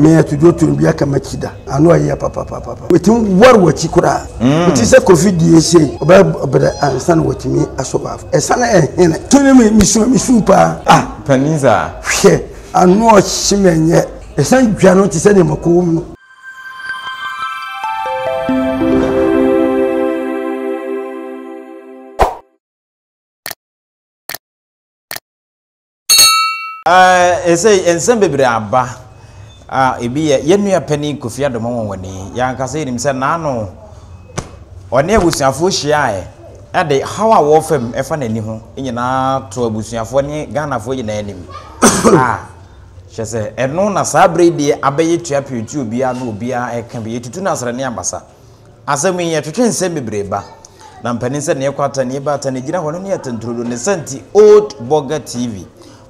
Me atuduro bi aka m'akyi da. Ano ayɛ papapapa. Wɔtumi ware w'akyi koraa. Nti sɛ Kofi die sei, ɔbɛbrɛ ansa na watumi asɔ Ɛsane ɛhene. Tu ne me mesu mesu paa. Ah. Panin saa. Hwɛ ano ɔhye me ɛnyɛ. Ɛsan dwa no te sɛ nea mako wom no. Ɛsɛ nsɛm bebree aba a ebi yɛ yɛn nua panin Kofi Adom Nwanwani. Yɛn ankasa yɛnim sɛ n'ano ɔne abusuafoɔ hyiaeɛ ɛde haw a wɔrefa mu ɛfa n'ani ho nyinaa to abusuafoɔ ne Ghanafoɔ nyinaa anim. A kyerɛ sɛ ɛno na saa berɛ yi deɛ abɛyɛ tua pii obiara na obiara ɛka bi yɛtutu no asrɛ ne abasa. Asɛm yi, ɛtwetwe nsɛm bebree ba. Na mpanin sɛ neɛ kɔ ata neɛ ba ata ne gyina hɔ no ne atanturodo ne sɛ nti Old Burger TV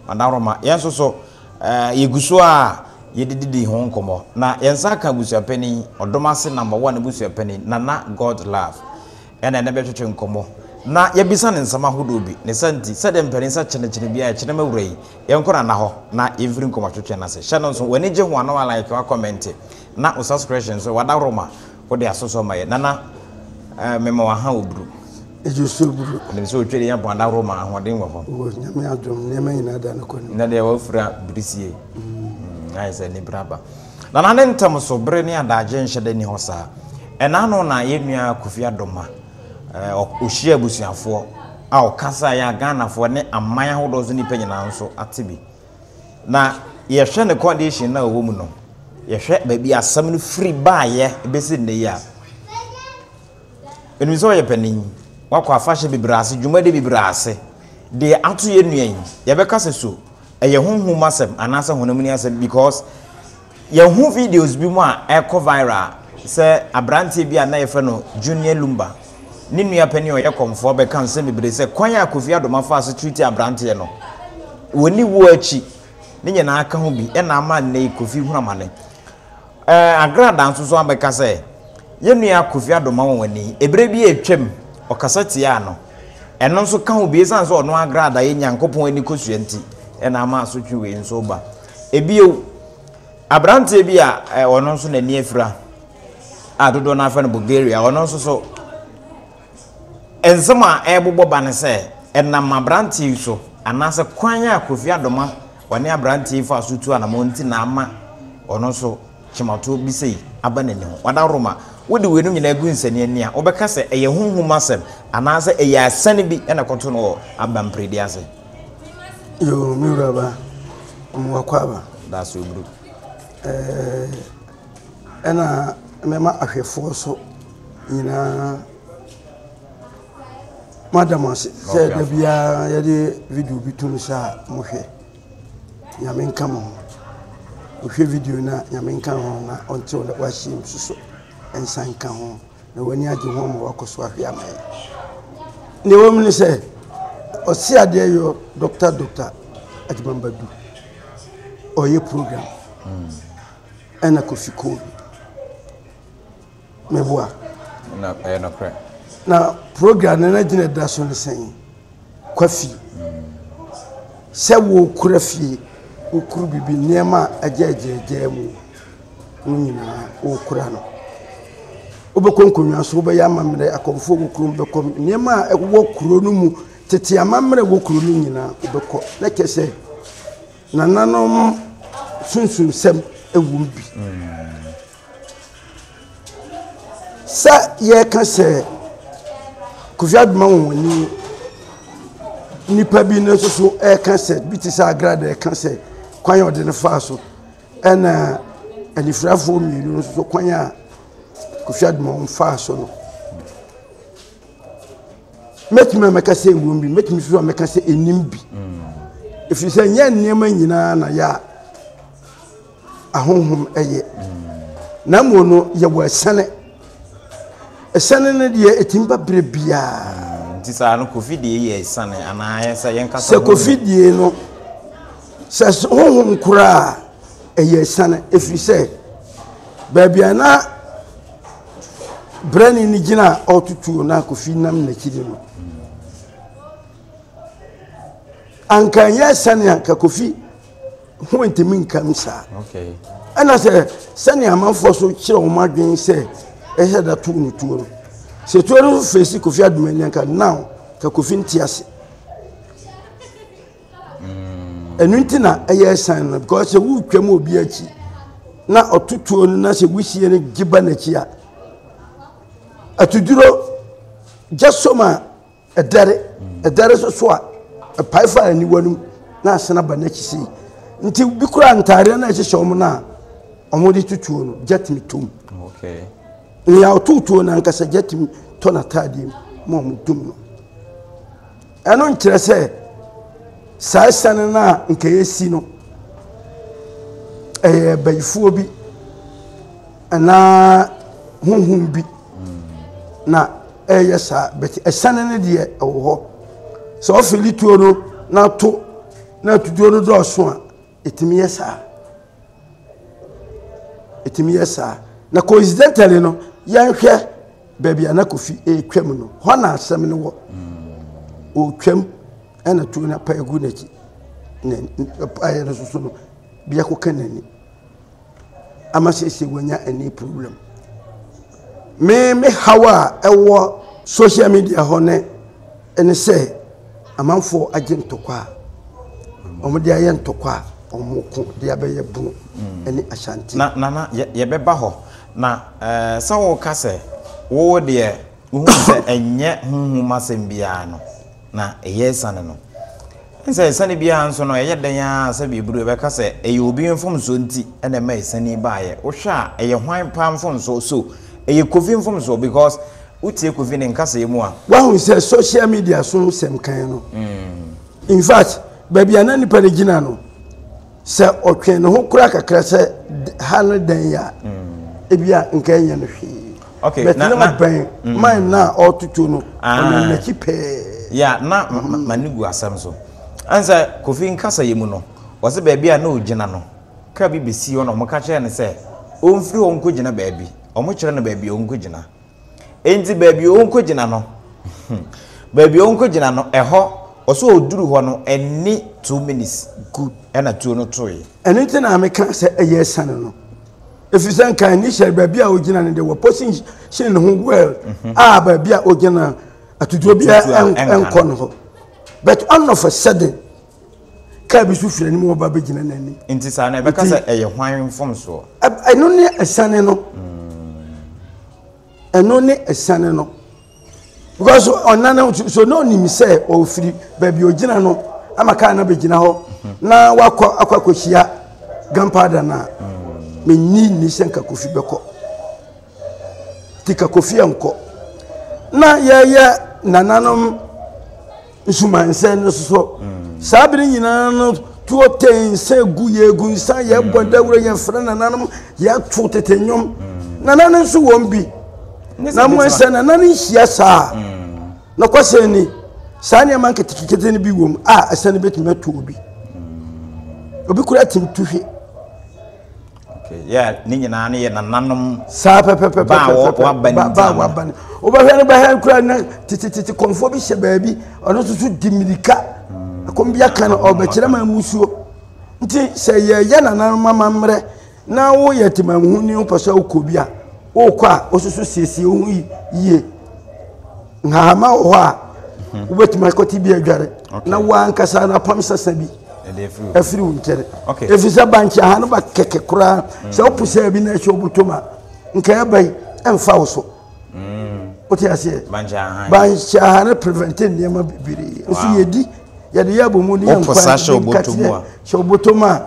Madaroma yɛn nso so eh, yɛgu so a yɛdididi ho nkɔmmɔ na yɛn nsa aka abusuapanin ɔdom ase number one abusuapanin Nana God Love ɛna ɛne bɛtwetwe nkɔmmɔ na yɛbisa ne nsɛm ahodoɔ bi ne sɛ nti sɛdeɛ mpanin sɛ kyenekyene biara kyene ma wura yi yɛnkɔ Nana hɔ na yɛmfiri nkɔmmɔtwetwe no ase hyɛ no nso w'ani gye ho a na walike wakɔmɛnte Na wo subscription nso wadaworo ma wode asosɔ ma yɛ. Nana eh, mema waha wo buru. Ejo so buru. Nim sɛ otwa de yɛn pɔn adaworo ma ahoɔden wɔ hɔ. Wɔ nyame adom nneɛma nyinaa da no kɔ ne. Na deɛ wafura birisie. Mm, ayɛ sɛ nibra aba. Nana ne ntɛm so bere ne adagye nhyɛ da ni hɔ saa. Ɛna ano na yɛn nua Kofi Adoma eh, ɔhyia abusuafoɔ a ɔkasa yɛ a Ghanafoɔ ne aman ahodoɔ so nnipa nyinaa nso ate bi. Na yɛhwɛ ne condition na ɔwɔ mu no, yɛhwɛ baabi asɛm no firi baayɛ bɛsi nnɛ yi a, ɛnim sɛ ɔyɛ panin, wakɔ afahyɛ bebree ase, dwumadi bebree ase. Deɛ ato yɛ nua yi, yɛbɛka sɛ so ɛyɛ honhom asɛm anaasɛ honam ni asɛm because Yɛhu videos bi mu a ɛrekɔ viral sɛ aberanteɛ bi a na yɛfrɛ no Junior Lumba ne nua panin a ɔyɛ kɔmfoɔ bɛka nsɛm bebree sɛ kwan a Kofi Adomah faa so treat aberanteɛ no wɔ ne wuo akyi ne nyinaa ka ho bi ɛna ama nnɛ yi Kofi hunu amane. Ɛɛ Agrada nso so abɛka sɛ yɛn nua Kofi Adomah wɔn ani ebere bi a atwam ɔkasa tiaa no ɛno nso ka ho bi ɛsiane sɛ ɔno Agrada yɛ Nyankopɔn ani kosua nti ɛna ama asotwe wei nso ba. Ebio, aberanteɛ bi a ɔno nso n'ani afira a dodoɔ no afrɛ no Bulgaria, ɔno nso so nsɛm a ɛrebobɔ ba ne sɛ ɛnam aberanteɛ yi so anaasɛ kwan a Kofi Adoma ɔne aberanteɛ yi fa so tu anamɔ nti na ama ɔno nso kyematoɔ bi sei aba n'ani ho. Wadaworo wode weinom nyinaa gu nsani ani a, wobɛka sɛ ɛyɛ honhom asɛm anaasɛ ɛyɛ asɛne bi na ɛkɔto no wɔ abampredi ase. Yoo, me wura ba, ɔmo wakɔ aba. Daase oburu. Ɛɛ, ɛna mɛma ahwɛfoɔ so nyinaa mada mo ase sɛ da biara yɛde video bi tom sɛ a mohwɛ. Nyame nka mo ho. Wohwɛ video no a, Nyame nka ho na ɔnte wo wahyɛ mu soso nsa nka ho. Na w'ani agye ho ama wakɔ so ahwɛ ama yɛn. Nea ɛwɔ mu ne sɛ, ɔse adeɛ yɔ Dɔkta Dɔkta Agyemang Badu ɔyɛ program ɛna Kofi Kobe meboa. Na ɛyɛ nokorɛ. Na program no n'agyina da so ne sɛn? Kwafi sɛ wokura fie, wokuru biribi, nneɛma a ɛgyɛɛgyɛɛgyɛɛ mu no nyinaa wokura no. Wobɛkɔ nkonnwa so, wobɛyɛ amammerɛ, akɔmfoɔ wɔ kurom bɛkɔ, nneɛma a ɛwɔ kuro no mu, tete amammerɛ wɔ kuro no nyinaa wobɛkɔ. Na kyerɛ sɛ nananom sunsumsɛm wɔ mu bi. Sɛ yɛka sɛ Kofi Adoma nwonwani nipa bi no nso so ɛka sɛ bi te sɛ Agrada ɛka sɛ kwan a ɔde no faa so ɛna anifirafoɔ mmienu no nso so kwan a Kofi Adoma wɔn faa so no mɛtumi a mɛka sɛ ɛwom bi mɛtumi nso a mɛka sɛ ɛnim bi ɛfiri sɛ nyɛ nneɛma nyinaa na yɛ a ahonhom yɛ. Na mmom no, yɛwɔ asiane. Asiane no deɛ, ɛtumi ba berɛ biara. Nti saa no, Kofi deɛ yɛ asiane anaa yɛ sɛ yɛnka sɛ Sɛ Kofi deɛ no, sɛ honhom koraa ɛyɛ asiane ɛfiri sɛ baabi a na brani no gyina a ɔretutuo na Kofi nam n'akyiri no, anka ɛnyɛ asiane a anka Kofi ho ntumi nka mu saa. Ɛna sɛ sɛnea amanfoɔ so kyerɛ wɔn adwene sɛ ɛsɛ da to no tuo no, sɛ tuo no fesi Kofi Adomani anka now ka Kofi nte ase. Ɛno nti na ɛyɛ ɛsan no because sɛ wotwam obi akyi na ɔto tuo no na sɛ wusie no gye ba n'akyi a atuduro gya som a ɛdɛre ɛdɛre so so a ɛpae fa aniwa no mu na asan aba n'akyi sei nti bi koraa ntaadeɛ no a ɛhyehyɛ wɔn no a wɔde to tuo no gya tumi tom nea ɔto tuo no ankasa gya tumi tɔ n'ataadeɛ mu ma wɔn dum no ɛno nkyerɛ sɛ saa asiane no a nka yɛsi no ɛyɛ bayifoɔ bi anaa honhom bi na ɛyɛ saa but asiane no deɛ ɛwɔ hɔ sɛ ɔfili tuo no na to na tutuo no dɔɔso a ɛtumi yɛ saa ɛtumi yɛ saa na coincidentally no yɛnhwɛ baabi a na kofi ɛretwam no hɔ na asɛm no wɔ ɔretwam ɛna tuo no apa agu n'akyi na ɛpaeɛ no soso no biako ka n'ani ama seesei wanya ani problem. Me me haw a ɛwɔ social media hɔ ne ɛne sɛ amanfoɔ agye ntɔkwa a wɔde ayɛ ntɔkwa a wɔko de abɛyɛ bono mm. ne Ashanti. Na nana yɛbɛba hɔ na ɛɛ eh, sɛ wɔka sɛ wo deɛ wohu sɛ ɛnyɛ honhom asɛm biara no na ɛyɛ asiane no. Ɛne sɛ asiane biara nso no, ɛyɛ dɛn ara sɛ biribi yɛbɛka sɛ ɛyɛ obi mfomsoɔ nti na ɛma asiane yi baeɛ. Wohwɛ a, ɛyɛ hwan paa mfomsoɔ? So ɛyɛ Kofi mfomsoɔ? Because wotie Kofi ne nkasɛɛ mu a. Woahu sɛ social media so nsɛm kan no, in fact, baabi a na nipa no gyina no, Sɛ ɔtwe ne ho koraa kakra sɛ ha no dɛn yɛ a, mm. ebi a nka ɛnyɛ no hwee. Okay, but na na ɔbɛn mm. man na ɔtoto no ah. ɔnam n'akyi pɛɛ. Ya na mm. ma ne gu asɛm so. Ansa Kofi nkasa yi mu no, wɔsɛ baabi a na ogyina no, kaa bi besi hɔ na wɔka kyerɛ no sɛ ɔmfiri hɔ nkɔgyina baabi. Wɔkyerɛ no baabi a ɔnkɔgyina. Enti baabi a ɔnkɔgyina no, baabi a ɔnkɔgyina no, ɛhɔ, ɔsɛ ɔduru hɔ no, ɛnni 2 minutes Good. Ɛna tuo no toe. Ɛno nti na meka sɛ ɛyɛ asiane no. Ɛfiri sɛ nka ani hyɛ baabi a ɔgyina no deɛ wɔpɔsi ne ho well a baabi a ɔgyina atutuo biara ɛnkɔ no hɔ. But all of a sudden, kaa bi so firi anim wɔba bɛgyina n'anim. Nti saa no ɛbɛka sɛ ɛyɛ hwan mfomsoɔ? Ɛno ne asiane no. Ɛno ne asiane no. Because ɔna no so na ɔnim sɛ ɔfiri baabi ɔgyina no ama kaa no abɛgyina hɔ na wakɔ akɔ akɔhyia gunpowder no a menni nni sɛ nka Kofi bɛkɔ. Nti ka Kofi ɛnkɔ. Na yɛyɛ nananom nsumansɛn no so saa bere nyinaa no tuo tɛn sɛ gu yɛgu nsa yɛbɔ dawuro yɛfrɛ nananom yɛto tete nnwom nananom nso wɔn bi na mo sɛ nananom nhyia saa na kɔsɛn ni saa nneɛma nketenkete no bi wɔ mu a ɛsɛn no bɛtumi ato obi obi kura tim tu hwe. Okay, yeah, ne nyinaa no yɛ nananom. Saa pɛpɛpɛpɛ ba a waba ne ba a waba ne. Wobɛhwɛ no bɛhwɛ kura na tetetete kɔnfoɔ bi hyɛ baabi ɔno nso so di mirika. Akɔm bi aka no ɔbɛkyerɛ ma mmusuo. Nti sɛ yɛyɛ nananom amammerɛ na woyɛ temamuhuni wopɛ sɛ wokɔ bi a wokɔ a wososo siesie wo ho yie. Nhahama wɔ hɔ a wobɛtumi akɔte bi adware na woankasa no apam sasa bi afiri wo nkyɛne ɛfiri sɛ bankye aha no ba kɛkɛ koraa sɛ wopo sɛ bi na ɛhyɛ wobɔtɔm a nka ɛba yi ɛmfa wo so mm. wote aseɛ bankye aha no prevente nneɛma bebree nso yɛdi yɛde yɛ abɔmu ne yɛnkwa nkateɛ hyɛ wobɔtɔm a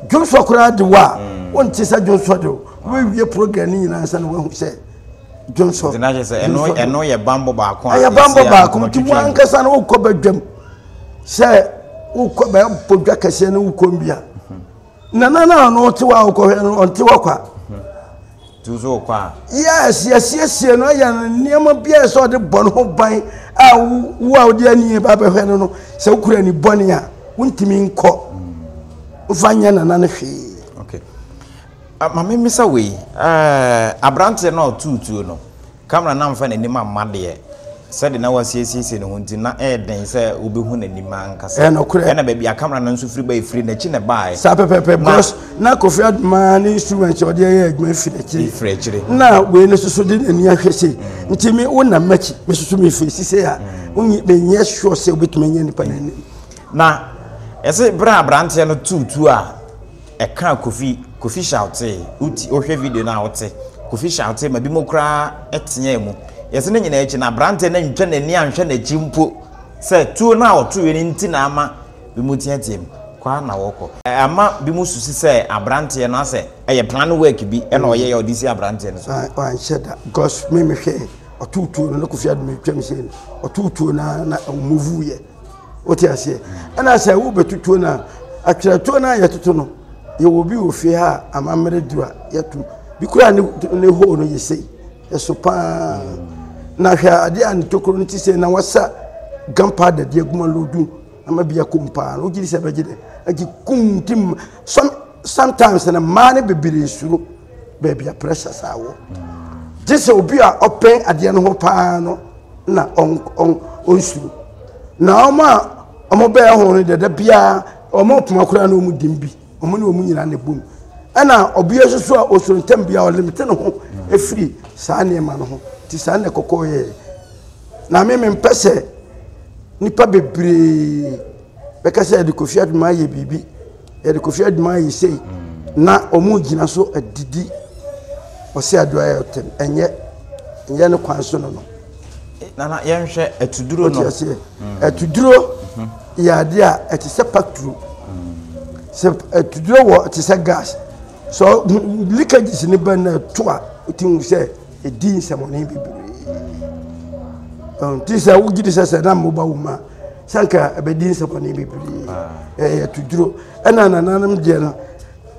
dwonsɔ koraa de wo a mm. wonte sɛ dwonsɔ de wo wobɛwie program no nyinaa sɛ na woahu sɛ dwonsɔ. Nti na kyerɛ sɛ ɛno ɛno yɛ bambɔ baako a. Ɛyɛ bambɔ baako nti wɔn ankasa no wokɔ badwam sɛ wokɔ bɛbɔ dwa kɛseɛ no wokɔ bi a nana no a ɔno ɔte hɔ a wokɔhwɛ no ɔnte hɔ kwa. Tu so wokɔ a. Yes, yɛsiesie no ayɛ no nneɛma bi a sɛ ɔde bɔ ne ho ban a wo a wode ani ba bɛhwɛ no no sɛ wokura ni bɔne a wontumi nkɔ mfa nyɛ nana no hwee. Okay. Ah, ma memmisa wei, eh, aberanteɛ no a ɔtoo tuo no, camera no amfa n'anim amma deɛ. Sɛde na wasiesiesie ne ho nti, na ɛyɛ den sɛ wobɛhu n'anim ankasa. Ɛyɛ nokorɛ. Ɛna baabi a camera no nso firi bae, firi n'akyi na ɛbaeɛ. Saa pɛpɛpɛ, because na Kofi Adoma ne instrument a ɔde yɛ adwuma firi akyire. Firi akyire. Na wei no soso de n'ani ahwɛ sei. Nti me wo nam m'akyi, me soso me firi sise a, menyɛ sure sɛ wobɛtumi anya nipa no anim. Na ɛsɛ berɛ a aberanteɛ no tuu tuo a ɛkaa Kofi, Kofi shoutee, woti, wohwɛ video no a wote, Kofi shoutee ma binom koraa teaa mu. Yɛse ne nyinaa akyi no aberanteɛ no antwa n'ani anhwɛ n'akyi mpo sɛ tuo no a ɔtoeɛ no nti na ama binom teateam. Kɔ ara na wɔkɔ. Ama binom susu sɛ aberanteɛ no asɛ ɛyɛ plan work bi ɛna ɔyɛeɛ a ɔde si aberanteɛ no so. Wanhyɛ da because me mehwɛɛ ɔtoo tuo no na Kofi Adoma twam sei no ɔtoo tuo no ara na ɔmuvuiɛ. Wote aseɛ? Ɛna sɛ wobɛto tuo no a, atwerɛtoɔ no a yɛtoto no, yɛwɔ bi wɔ fie ha a amammerɛ duru a yɛto. Bi koraa ne ne hole no yɛ sei, ɛso paa. Na hwɛ adeɛ a ne tokuro no te sei na wasa gunpowder de agu ma lodu ama bi akɔ mu paa. Wogye di sɛ ɛbɛgye dɛ? Agye kum nti some sometimes no mmaa no bebree suro baabi a pressure saa wɔ. Gye sɛ obi a ɔpɛn adeɛ no ho paa no na ɔnsuro. Na wɔn a wɔbɛn ho no deɛ da biara wɔn poma koraa na wɔn dim bi. Wɔn ne wɔn nyinaa na ɛbom. Ɛna ɔbea nso so a ɔsuro ntɛm biara ɔlimite ne ho firi saa nneɛma no ho. Nti saa na ɛkɔkɔɔ yɛɛ. Na me mempɛ sɛ nnipa bebree bɛka sɛ yɛde Kofi Adoma ayɛ biribi, yɛde Kofi Adoma ayɛ sei, na wɔn gyina so adidi ɔsɛ adoa yɛ ɔtɛm. Ɛnyɛ ɛnyɛ ne kwan so no no. Nana yɛnhwɛ atuduro no. Wote aseɛ? Atuduro yɛ adeɛ a ɛte sɛ pakturo. Sɛ atuduro wɔ te sɛ gas. So leakages ne ba na ɛto a wote hu sɛ ɛdi nsɛmɔne bebree. Nti sɛ wogye di sɛ sɛ na mmoba wo mu a sɛ nka ɛbɛdi nsɛmɔne bebree. Ɛyɛ atuduro. Ɛna nananom deɛ no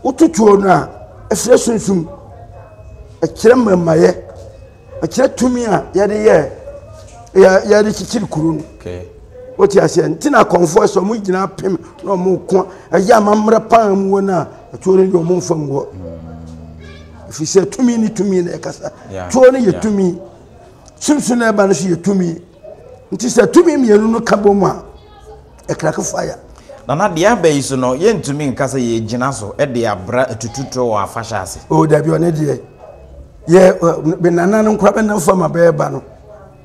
woto tuo no a ɛfrɛ sunsum ɛkyerɛ mmɛmmayɛ. Ɛkyerɛ tumi a yɛde yɛ yɛde kyekyere kuro no. Wote aseɛ nti na akɔnfoɔ sɛ ɔmo gyina apem na ɔmo ko ɛyɛ amammerɛ paa mu wɔ no a tuo no deɛ ɔmo nfa ngu hɔ. Ɛfiri sɛ tumi ne tumi na ɛkasa. Tuo no yɛ tumi. Sunsun na ɛba no so yɛ tumi. Nti sɛ tumi mmienu no ka bɔ mu a ɛkrake fire. Nana deɛ aba yi so no yɛntumi nka sɛ yɛgyina so de abra atututuo wɔ afahyɛ ase. O dabi ɔne deɛ yɛ bɛ nananom koraa bɛnam fam a bɛreba no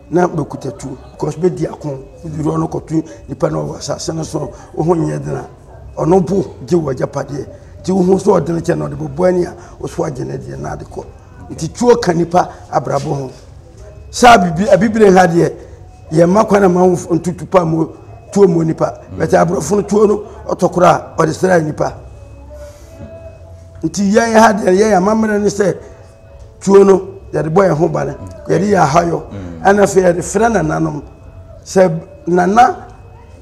na bɛkuta tuo because bɛdi ako woduru hɔ no kɔto nipa no wɔ asase no so wo ho nyɛ den a ɔno bo gye wɔ agyapadeɛ nti wohu sɛ ɔdene kyɛ no ɔde bɔbɔ ani a woso agye ne deɛ na ade kɔ nti tuo ka nipa abrabɔ ho sɛ abibi abibire ha deɛ yɛmma kwan ma wo ntutu pa mu tuo mu nipa bɛtɛ aborɔfo no tuo no ɔtɔ koraa ɔde sra nipa Nti yɛn ha deɛ yɛn amammerɛ ne sɛ tuo no yɛde bɔ yɛn ho ban yɛde yɛ ahayɔ ɛna afei yɛde frɛ nananom sɛ nana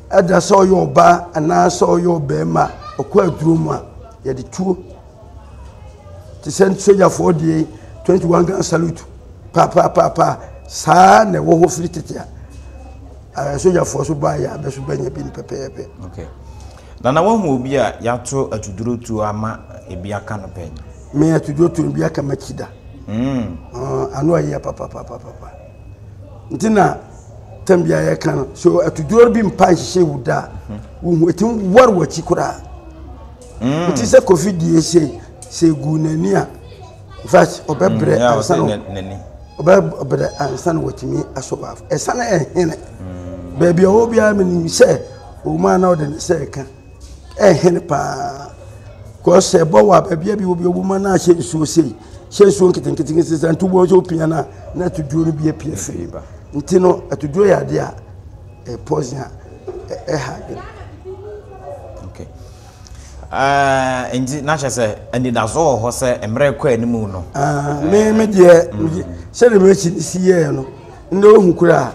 ɛda sɛ ɔyɛ ɔbaa anaasɛ ɔyɛ ɔbarima ɔkɔ aduro mu a yɛde tuo te sɛ sogyafoɔ deɛ 21 gun salute paapaapaa saa na ɛwɔ hɔ firi tete a sogyafoɔ so baayɛ abɛso bɛnya bi no pɛpɛɛpɛ. Okay. Nana wahu obi a yato atuduro tuo ama ebi aka no pɛn? Me atuduro tuo no bi aka m'akyi da. Mm. Uh, ano ayɛ papapapapa. Nti na tɛm bi a yɛka no so atuduro bi mpa nhyehyɛ wo da a mhm. wohu ɛtumi wɔre w'akyi koraa. Mm. Nti sɛ kofi die sei sɛ egu n'ani a in fact ɔbɛbrɛ mm, ansa na ɔbɛbrɛ ansa na watumi asɔ baafo ɛsa na ɛhene mm. baabi a ɔwɔ biara menim sɛ Ɔwɔ mu a na ɔde ne nsa reka. Ɛhene paa. Because sɛ ɛbɔ wɔ a baabi a bi wɔ bi ɔwɔ mu a na ahyɛ nsuo sei. Hyɛ nsuo nketenkete sɛ nti wobɔ sɛ wopia no a na atuduro no bi apue firi. Nti no atuduro yɛ adeɛ a ɛyɛ poison a ɛha adwene. Okay. Uh, nti na kyerɛ sɛ anidaso wɔ hɔ sɛ mmerɛ kɔ anim no. Uh, me me deɛ mm. sɛdeɛ m'akyi si yɛɛ no ndɛ wohu koraa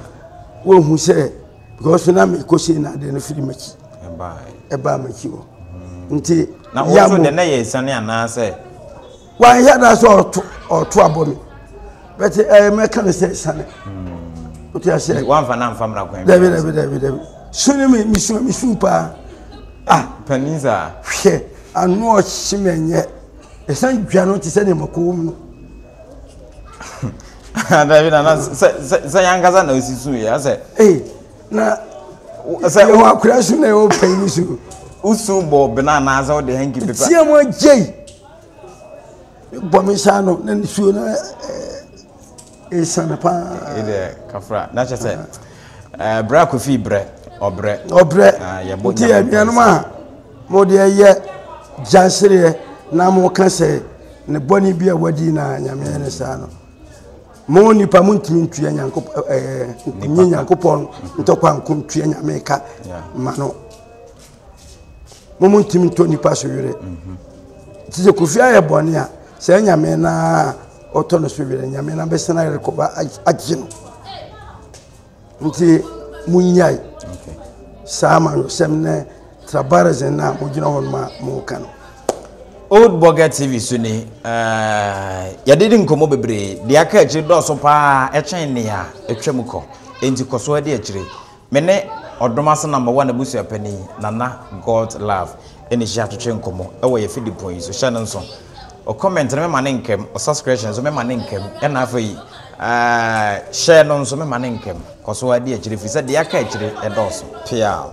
wohu sɛ because na mekɔ sei na adeɛ no firi m'akyi ɛbaa m'akyi hɔ nti na wɔso de na yɛ asiane anaasɛ wanyɛ da sɛ ɔto ɔto abɔ me bɛte ɛyɛ mɛka no sɛ asiane wote aseɛ wamfa na amfa mmara kwan dabi dabi dabi dabi su ne me mesu mesu paa ah panin saa hwɛ ano ɔhye me ɛnyɛ ɛsan dwa no te sɛ nneɛma kɔwɔ mu no. Dabi nana sɛ sɛ sɛ yankasa na osi su yɛ asɛ. Ee na sɛ yɛwɔ akora su na yɛwɔ panyin su. Wosu bɔ bena anaasɛ wode hanky pepa. Tia mu agyei. Bɔ me nsa ano na nisuo no ɛsiane paa. Ɛdeɛ kafra na kyɛ sɛ berɛ a Kofi brɛ ɔbrɛ. Ɔbrɛ nti anuanom a mode ɛyɛ gyansereɛ na moka sɛ ne bɔne bi a wadi na Nyame yɛ ne saa no mo nipa montumi ntua Nyankopɔn ɛɛ nye Nyankopɔn ntɔkwa nko ntua Nyame ka ma no. Mo mo ntumi ntɔ nipa so werɛ. Nti sɛ Kofi ayɛ bɔne a, sɛ Nyame na ɔtɔ no so werɛ, Nyame na bɛsana rekɔba agye no. Nti monyae saa amanyɔsɛm ne tribalism no a mogyina hɔ no ma moka no. Old Burger TV so ni, eh, yɛde di nkɔmmɔ bebree. Deɛ aka akyire dɔɔso paa ɛkyɛn nea atwam kɔ. Enti kɔ so adi akyire. Me ne Ɔdom Ase Number One abusuapanin, Nana God Love, na ɛhyia twetwe nkɔmmɔ wɔ yɛn fidipɔn yi so. Hyɛ no nso. Wo comment no mema no nkam, wo subscription nso mema no nkam, ɛna afei eh, share no nso mema no nkam. Kɔ so ara di akyire, ɛfiri sɛ deɛ aka akyire ɛdɔɔso. Peaw!